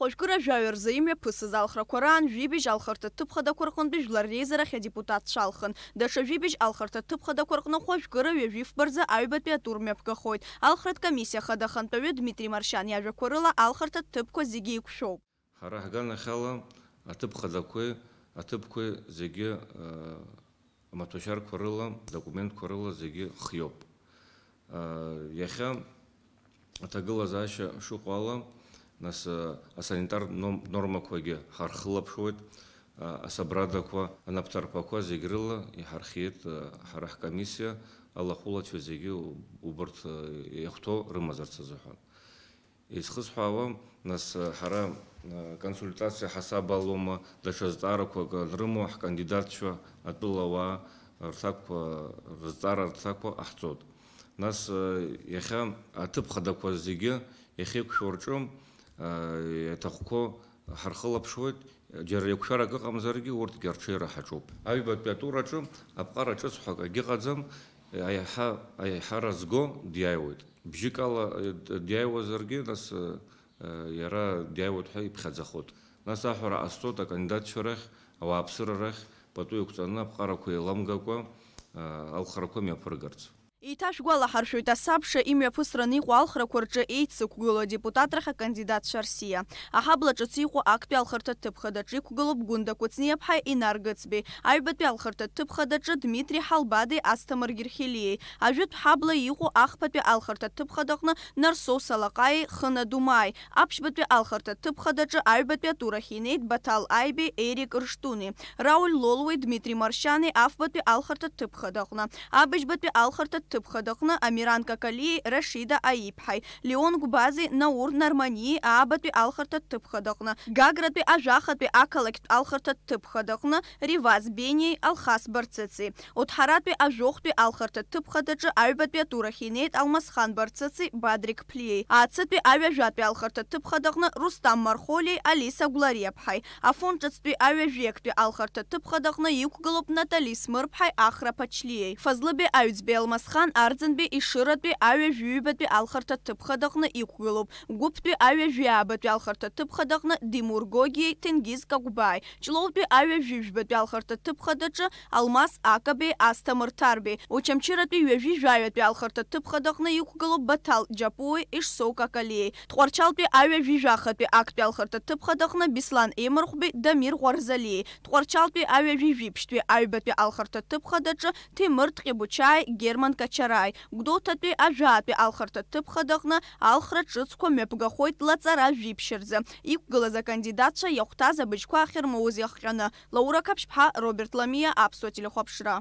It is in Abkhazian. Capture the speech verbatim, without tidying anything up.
хәажәкыра жәаҩа рзы имҩаԥысыз алхрақәа раан жәибжь алхырҭа ҭыԥ хадақәа рҟынтәи жәлар реизарахь адепутатцәа алхын. Даҽа жәибжь алхырҭа ҭыԥ хадақәа рҟны хәажәкыра ҩажәи фба рзы аҩбатәи атур мҩаԥгахоит. Алхратә комиссиа хада ахантәаҩы Дмитри Маршьан иажәақәа рыла, алхырҭа ҭыԥқәа зегьы еиқәшәоуп. Ҳара ҳганахьала аҭыԥ хадақәеи аҭыԥқәеи зегьы, э, амаҭәашьарқәа рыла, адокументқәа рыла зегьы хиоуп. Э, иахьа аҭагылазаашьа шыҟоу ала, нас, э, асанитартә ном-, нормақәагьы ҳархылаԥшуеит, э, асабрадақәа, анапҭарԥақәа зегь рыла иҳархиеит, э, ҳара ҳкомиссиа, алахәылацәа зегьы у-, убарҭ, э, иахәҭоу рымазарц азыҳәан. Изхысҳәаауа, нас, ҳара, э, консультациа ҳасаб алоума, даҽа зҵаарақәак анрымоу, ҳкандидатцәа, атәылауаа рҭакқәа, рызҵаара рҭакқәа ҟаҳҵоит. Нас, э, иахьа аҭыԥ хадақәа зегьы иахьеиқәшәо рҿы, э, иаҭахқәоу ҳархылаԥшуеит, џьара еиқәшәарак ыҟамзаргьы, урҭгьы арҽеира ҳаҿуп. Аҩбатәи атур аҿы аԥҟара ҿыц ҳәа акгьы ыҟаӡам, аиҳа-, аиҳара зго диааиуеит. Бжьык ала, э, д-, диааиуазаргьы, нас, э, э, иара диааиуеит ҳәа иԥхьаӡахоит. Нас аҳәара ҟасҵоит акандидатцәа рахь, ауааԥсыра рахь, пату еиқәҵаны аԥҟарақәа еиламгакәа, э, алхрақәа мҩаԥыргарц. Еиҭашәгәалаҳаршәоит, асабша имҩаԥысраны иҟоу алхрақәа рҿы еицықәгылоу адепутатрахь акандидатцәа рсиа. Аҳабла ҿыц иҟоу актәи алхырҭа ҭыԥ хадаҿы иқәгылоуп Гәында Кәыҵниаԥҳаи Инар Гыцбеи, аҩбатәи алхырҭа ҭыԥ хадаҿы Дмитри Ҳалбадеи Асҭамыр Герхелиеи, ажәытә ҳабла иҟоу ахԥатәи алхырҭа ҭыԥ хадаҟны Нарсоу Салаҟаи Хына Думаи, аԥшьбатәи алхырҭа ҭыԥ хадаҿы аҩбатәи атур ахь инеит Баҭал Аибеи Ерик Рыштуни, Рауль Лолуеи Дмитри Маршьани афбатәи алхырҭа ҭыԥ хадаҟны, абыжьбатәи алхырҭа ҭыԥ хадаҟны Амиран Какалиеи Рашида Аиԥҳаи, Леон Гәбази Наур Нарманиеи аабатәи алхырҭа ҭыԥ хадаҟны, Гагратәи ажәахатәи ақалақьтә алхырҭа ҭыԥ хадаҟны Риваз Бениеи Алхас Барцыци, Оҭҳаратәи ажәохәтәи алхырҭа ҭыԥ хадаҿы аҩбатәи атур ахь инеит Алмасхан Барцыци Бадрик Ԥлиеи, Ацытәи аҩажәатәи алхырҭа ҭыԥ хадаҟны Рустам Мархолиеи Алиса Гәлариаԥҳаи, Афон ҿыцтәи аҩажәи актәи алхырҭа ҭыԥ хадаҟны иқәгылоуп Натали Смырԥҳаи Ахра Ԥачлиеи, Фазлыбеи Аҩӡбеи Алмасхан Арӡынбеи Ешыратәи аҩажәи ҩбатәи алхырҭа ҭыԥ хадаҟны иқәгылоуп, Гәыԥтәи аҩажәи аабатәи алхырҭа ҭыԥ хадаҟны Димур Гогиеи Ҭенгиз Какәбааи, Ҷлоутәи аҩажәи жәбатәи алхырҭа ҭыԥ хадаҿы Алмас Акабеи Асҭамыр Ҭарбеи, Очамчыратәи ҩажәи жәаҩатәи алхырҭа ҭыԥ хадаҟны иқәгылоуп Баҭал Џьапуи Ешсоу Какалиеи, Тҟәарчалтәи аҩажәи жәахатәи актәи алхырҭа ҭыԥ хадаҟны Беслан Емырхәбеи Дамир Ӷәарзалиеи, Тҟәарчалтәи аҩажәи жәиԥшьтәи аҩбатәи алхырҭа ҭыԥ хадаҿы Ҭемыр Тҟьебучаи Герман Качараи, Гәдоуҭатәи ажәаатәи алхырҭа ҭыԥ хадаҟны алхра ҿыцқәа мҩаԥгахоит лаҵара жәиԥшь рзы, иқәгылаз акандидатцәа иахәҭаз абыжьқәа ахьырмоуз иахҟьаны. Лаура Қаԥшьԥҳа, Роберт Ламиа, Аԥсуа телехәаԥшра.